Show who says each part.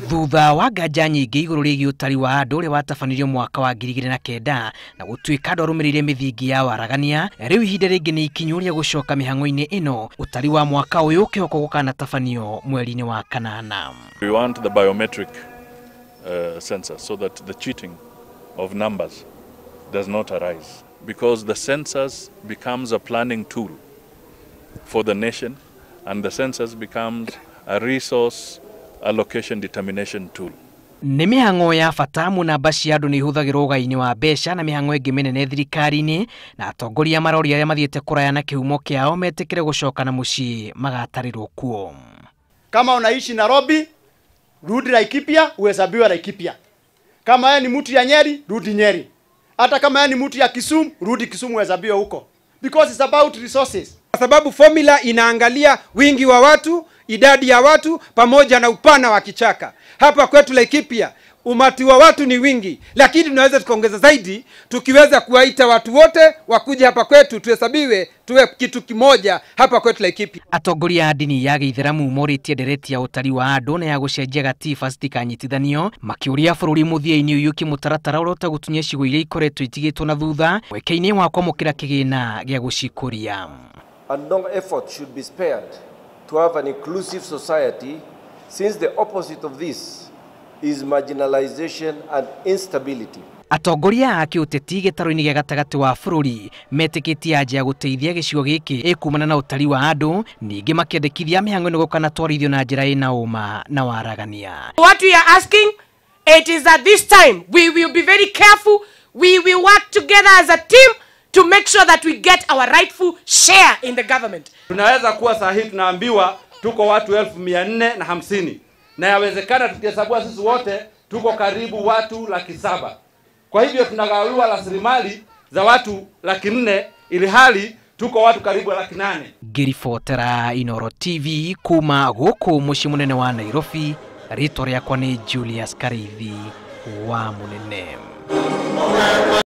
Speaker 1: Thutha wa nganja nyingĩ igũrũ rĩgiĩ ũtari wa andũ ũrĩa watabanĩrio mwaka wa 2009 na gũtuĩka ndwarũmĩrĩire mĩthingi ya waragania, rĩu ihinda rĩngĩ nĩ ikinyu rĩa gũcoka mĩhang'o-inĩ ĩno. Ũtari wa mwaka ũyũ ũkĩhokwo gũkanatabanio mweri-inĩ wa kanana.
Speaker 2: We want the biometric census so that the cheating of numbers does not arise, because the census becomes a planning tool for the nation and the census becomes a resource allocation determination tool.
Speaker 1: Nĩ mĩhang'o ya bata mũno cia andũ nĩ ihũthagĩrwo ũgai-inĩ wa mbeca na mĩhang'o ĩngĩ mĩnene thirikari-inĩ, na atongoria maroria arĩa mathiĩte kũraya na kĩhumo kĩao metĩkĩre gũcoka na mũciĩ magatarĩrwo kuo.
Speaker 3: Kama unaishi Nairobi, rudi Laikipia, uhesabiwe Laikipia. Kama wewe ni mtu ya Nyeri, rudi Nyeri. Hata kama wewe ni mtu ya Kisumu, rudi Kisumu, uhesabiwe huko. Because it's about resources.
Speaker 4: Kwa sababu formula inaangalia wingi wa watu, idadi ya watu pamoja na upana wa kichaka. Hapa kwetu Laikipia umati wa watu ni wingi, lakini tunaweza tukaongeza zaidi tukiweza kuwaita watu wote wakuje hapa kwetu tuhesabiwe tuwe kitu kimoja hapa kwetu Laikipia.
Speaker 1: Atongoria a ndini ya gĩithĩramu morĩtie ndereti ya ũtari wa andũ na ya gũcenjia gatiba citikanyitithanio, makĩũria bũrũri mũthia-inĩ ũiyũkie mũtaratara ũrĩa ũtegũtunya cigo iria ikoretwo itigĩtwo na thutha mweke-inĩ wa kwamũkĩra kĩgĩna gĩa gũcikũria.
Speaker 5: And no effort should be spared to have an inclusive society, since the opposite of this is marginalization and instability.
Speaker 1: Atongoria a kĩũteti gĩtarũ-inĩ gĩa gatagatĩ wa bũrũri metĩkĩtie anja ya gũteithia gĩcigo gĩkĩ ĩkumana na ũtari wa andũ, ningĩ makĩendekithia mĩhang'o ĩno gũkanatwarithio na njĩra ĩna ũma na waragania.
Speaker 6: What we are asking, it is that this time we will be very careful, we will work together as a team to make sure that we get our rightful share in the government.
Speaker 7: Tunaweza kuwa saa hii tunaambiwa tuko watu 450,000, na yawezekana tukihesabua sisi wote tuko karibu watu 700,000. Kwa hivyo tunagawiwa rasilimali za watu 400,000 ili hali tuko watu karibu 800,000.
Speaker 1: Ngĩribotera Inooro TV kuma gũkũ mũciĩ mũnene wa Nairobi, rĩtwa rĩakwa nĩ Julius Karithi wa Mũnene.